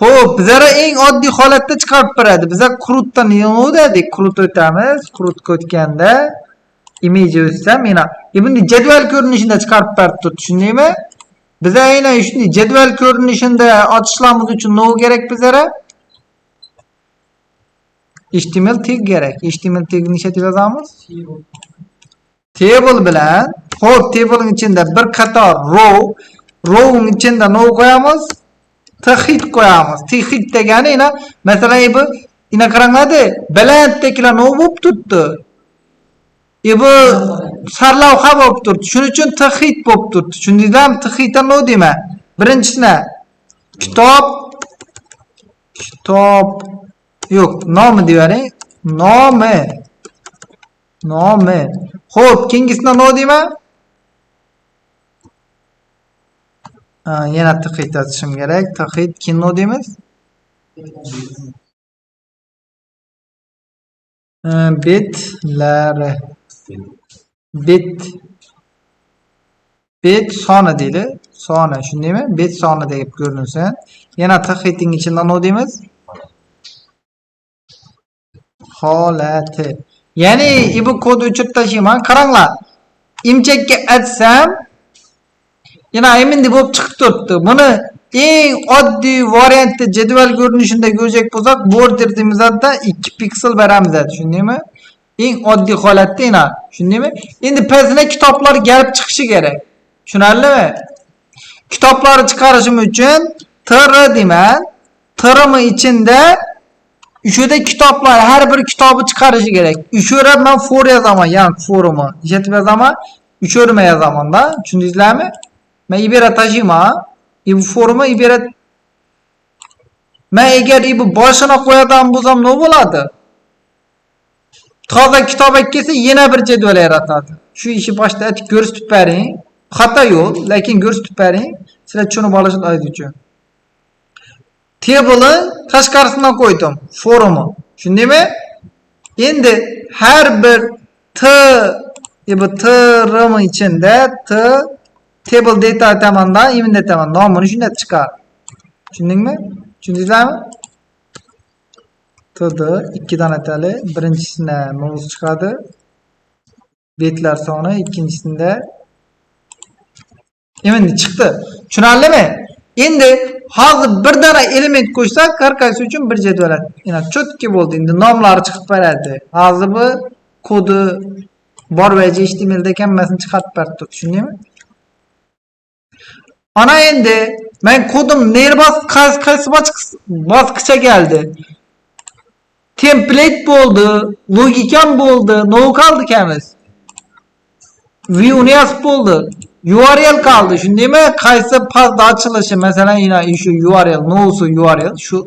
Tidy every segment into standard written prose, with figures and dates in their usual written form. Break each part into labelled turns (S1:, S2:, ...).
S1: Xo'p, bizlara eng oddiy holatda chiqarib beradi. Biza CRUDdan nima dedik? CRUD o'tamiz. CRUDga o'tganda image o'tsam, mana bunday jadval ko'rinishida chiqarib berib turibdi, tushundingmi? Biza aynan shunday jadval ko'rinishida ochishlarimiz uchun nima kerak bizlara? HTML tag kerak. HTML tagni ishlatib yozamiz. Table bilan, xo'p, tablening ichida bir qator row, rowning ichida nima qo'yamiz? Thead qo'yamiz. Thead degani ina, masalan, bu ina qaranglar, balanddagilar nima bo'lib turibdi? Bu sarlavha bo'lib turibdi. Shuning uchun thead bo'lib turibdi. Tushundingizmi? Theaddan nima deyman? Birinchisini kitob yo'q, nomi deyvering. Nomi. Nomi. Xo'p, keyingisini nima deyman? Yana thead yozishim kerak. Thead keyin nima deymiz? Betlari. Bet soni deydi. Soni, shundaymi? Bet soni deb ko'rinsin. Yana theadning ichida nima deymiz? Holati. Ya'ni bu kodni o'chirib tashlayman. Qaranglar. Imchakka atsam yana endi bo'lib chiqib turibdi. Buni eng oddiy variantda jadval ko'rinishida ko'rsak bo'lsak, border deymizda 2 piksel beramiz, tushundingmi? Eng oddiy holatda yana, tushundingmi? Endi pastina kitoblar kelib chiqishi kerak. Tushunarlimi? Kitoblarni chiqarishim uchun tr deyman. Trmi ichida o'shada kitoblar, har bir kitobi chiqarishi kerak. O'sha men for yozaman, ya'ni forumi ishlatib yozaman, uchorma yozaman-da, tushundingizlarmi? Men ibara tashiyman. Bu forma ibara men agar bu boshini qo'yadigan bo'lsam nima bo'ladi? Toza kitob kelsa yana bir jadval yaratadi. Shu ishni boshda aytib ko'rsatib bering. Xato yo'q, lekin ko'rsatib bering. Sizlar tushunib olishingiz uchun. Table'ni tashqarisidan qo'ydim, forumi. Tushundingmi? Endi har bir t bu trm ichida t table data aytamandan, endi aytaman, nomini shunday chiqar. Tushundingmi? Tushundingizlarmi? Td ikkidan aytali. Birinchisida mouse chiqadi. Betlar soni, ikkinchisida endi chiqdi. Tushunarlimi? Endi hozir bir dona element qo'shsak, har qaysi uchun bir jadval. Yana cho'tki bo'ldi. Endi nomlari chiqib beradi. Hozir bu kodi bor va HTMLda hammasini chiqarib berdi. Tushundingmi? Ana endi men kodim neri qaysi bosqichga keldi? Template bo'ldi, logikam bo'ldi, nima qoldi kamiz? Viewni yozib bo'ldi. URL qoldi, shundaymi? Qaysi pathda ochilishi, masalan, yine shu URL, nosi URL, shu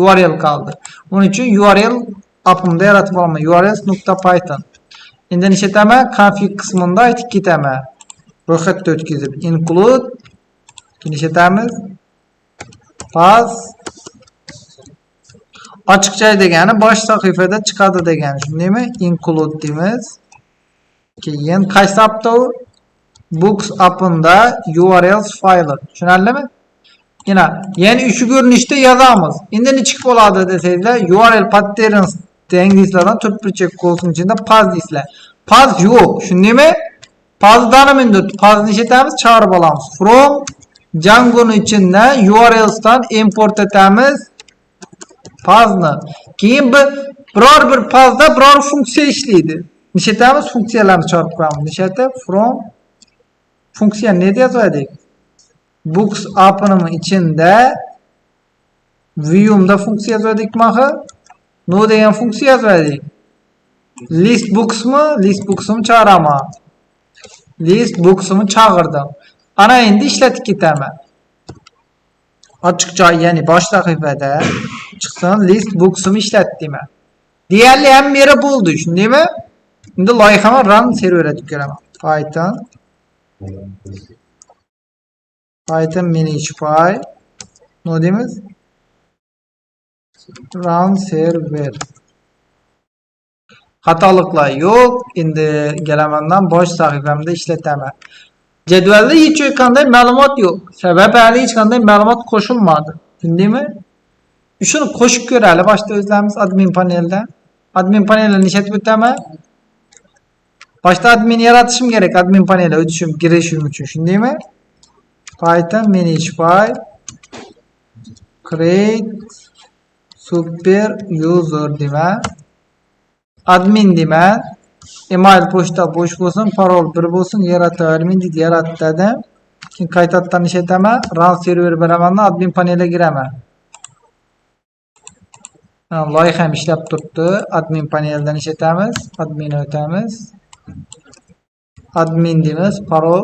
S1: URL qoldi. Uning uchun URL appimda yaratib olaman. urls.python. Endi nishataman? Config qismida aytib ketaman. Ro'yxatda o'tkazib include nishatamiz? Path ochiqcha degani bosh sahifada chiqadi degani, shundaymi? Include deymiz. Keyin qaysi appda u? Books app'ında URLs fayli. Tushunarlimi? Yana, ya'ni shu ko'rinishda yozamiz. Endi nechik bo'ladi desangizlar, URL patterns deysizlardan to'rtburchak qo'lning ichida path deysizlar. Path yo'q, shundaymi? Pathdan endi pathni ishlatamiz, chaqirib olamiz. From Django'ning ichidan URLsdan import etamiz pathni. Keyin bir biror bir pathda biror funksiya ishlaydi. Nishatamiz, funksiyalarni chaqirib qo'yamiz. Nishatib from funksiya ne yozaylik? Books app'ning ichida view'da funksiya yozaylik mahi. No degan funksiya yozaylik. List booksmi? List books'ni chaqiraman. List books'ni chaqirdim. Ana endi ishlatib ketaman. Ochiq joy, ya'ni bosh sahifada chiqsin, list books'ni ishlat deyman. Deyarli hamma yeri bo'ldi, shundaymi? Endi loyihamni run server deb ko'raman. Python manage.py nima deymiz? Run server. Xatoliklar yo'q. Endi kelamandan bosh sahifamda ishlataman. Jadvalda hech qanday ma'lumot yo'q. Sabab hali hech qanday ma'lumot qo'shilmadi. Tushundingmi? Shuni qo'shib ko'raylik boshda o'zlarimiz admin panelda. Admin panelni ishlatib o'taman. Boshda admin yaratishim kerak, admin panelga o'tishim, kirishim uchun, shundaymi? Python manage.py create super user deyman. Admin deyman. Email pochta bo'sh bo'lsin, parol 1 bo'lsin, yarata admin deydi, yarat dedim. Keyin qaytadan ishlataman, run server beraman, admin panelga kiraman. Loyiham ishlab turibdi. Admin paneldan ishlatamiz. Admin o'tamiz. Admin deymiz, parol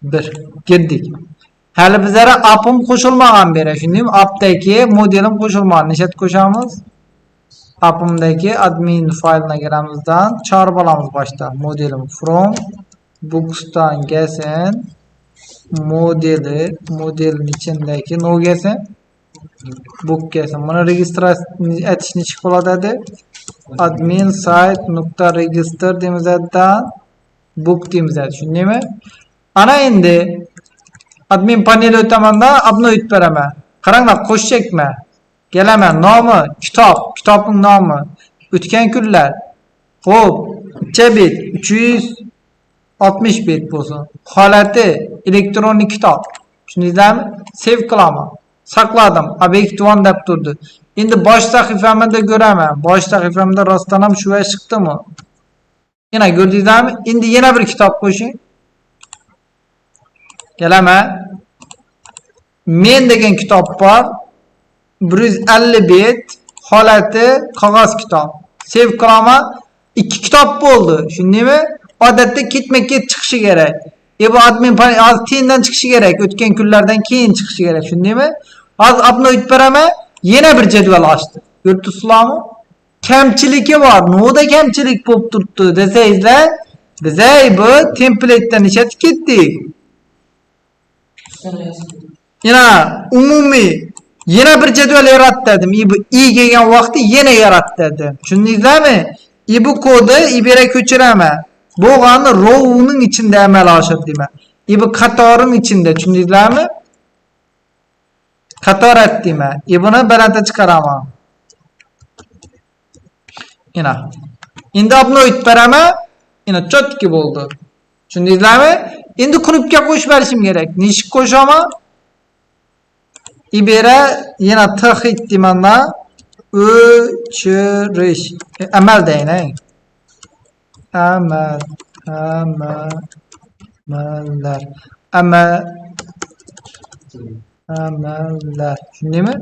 S1: 1. Kirdik. Hali bizlara app'im qo'shilmagan beri. Shundaymi? Appdagi modelim qo'shilmagan. Nishat qo'shamiz? App'imdagi admin fayline kiramizdan chaqirib olamiz boshda modelim from books'dan kelsin modeli, modelning ichidagi no kelsin, book kelsin. Buni registratsiya etish nechuk bo'ladi dedi? Admin site nokta register deymizdan book deymiz, shundaymi? Ana endi admin paneli o'tamanda обновить beraman. Qaranglar, qo'shchakman. Kelaman, nomi kitob, kitobning nomi o'tgan kunlar. Xo'p, necha bet? 360 bet bo'lsin. Holati elektron kitob. Tushundingizlarmi? Save qilaman. Saqladim. Obyekt 1 deb turdi. Endi bosh sahifamda ko'raman. Bosh sahifamda rostdan ham shu chiqdimi? Yana ko'rdingizlarmi? Endi yana bir kitob qo'shing. Kelaman. Men degan kitob bor. 150 bet, holati qog'oz kitob. Save qilaman. 2 kitob bo'ldi. Shundaymi? Odatda ketma-ket chiqishi kerak. Bu admin panel hozir teyindan chiqishi kerak. O'tgan kunlardan keyin chiqishi kerak. Shundaymi? Hozir обновить beraman. Yana bir jadval ochdi. Ko'rib turibsizlarmi? Kamchiligi bor. Nima kamchilik bo'lib turibdi desangizlar, biz bu template'dan ishlatib ketdik. Yana umumiy yana bir jadval yarat dedim. I bu i kelgan vaqtda yana yarat dedim. Tushundingizlarmi? I bu kodi i bu yerga ko'chiraman. Bo'lgani rowning ichida amal oshir deyman. I bu qatorning ichida, tushundingizlarmi? Qator at deyman. I buni balandga chiqaraman. Ina. Endi обновить beraman. Ina чётко bo'ldi. Tushundingizlarmi? Endi knopka qo'shib berishim kerak. Nechik qo'shaman? Ibera yana th deyman-da. O'chirish. Amal deyin, ey. Amal, amal, amallar. Amal, amallar. Shundaymi?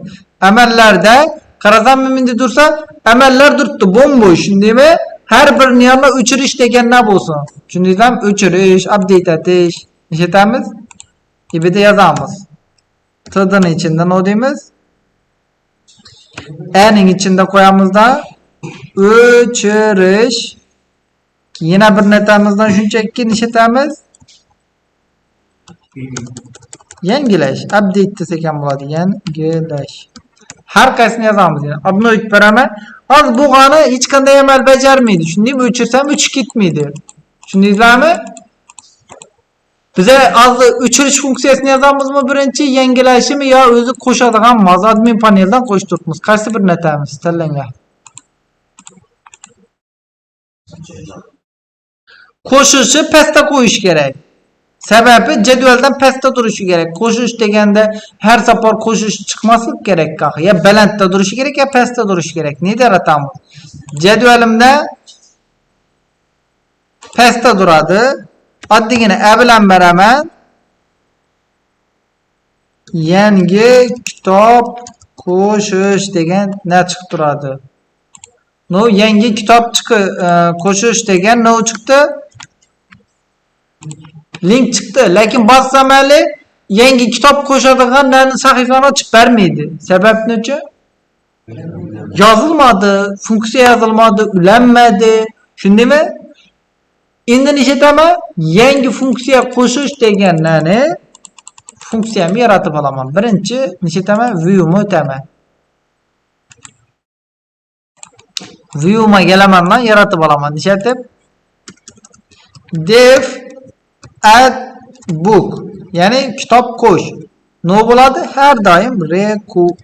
S1: Amallarda qarasam endi tursa, amallar turibdi bo'm-bo'sh, shundaymi? Har birini yonida o'chirish degan nima bo'lsin. Tushundingizmi? O'chirish, update etish. Ishlatamiz. Ibida yozamiz. T'ning ichida nima deymiz? Ning ichida qo'yamizda o'chirish. Yana bir netamizdan shunchaki ishlatamiz. Yangilash, update desak ham bo'ladi. Yangilash. Har qaysini yozamiz yani. Обновить beraman. Hozir bo'lgani hech qanday amal bajarmaydi. Shundaymi? O'chirsam o'chib ketmaydi. Tushundingizlarmi? Biza hozir o'chirish funksiyasini yozamizmi birinchi, yangilashimi yo o'zi qo'shadigan hozir admin paneldan qo'shib turibmiz. Qaysi birini aytamiz? Tanlanglar. Qo'shishi pastda qo'yish kerak. Sababi jadvaldan pastda turishi kerak. Qo'shish deganda har safar qo'shish chiqmaslik kerak. Ya balandda turishi kerak, ya pastda turishi kerak. Ne yaratamiz? Jadvalimda pastda turadi. Oddiygina a bilan beraman. Yangi kitob qo'shish degan na chiqib turadi. No, yangi kitob chiqi qo'shish degan no chiqdi. Link chiqdi, lekin bossam hali yangi kitob qo'shadigan sahifani ochib bermaydi. Sabab necha? Yozilmadi, funksiya yozilmadi, ulanmadi. Shundaymi? Endi nishataman? Yangi funksiya qo'shish deganlarni funksiyamni yaratib olaman. Birinchi nishataman? View'ni o'taman. View'ma kelamandan yaratib olaman. Nishatib def add book, ya'ni kitob qo'sh. Nima bo'ladi? Har doim request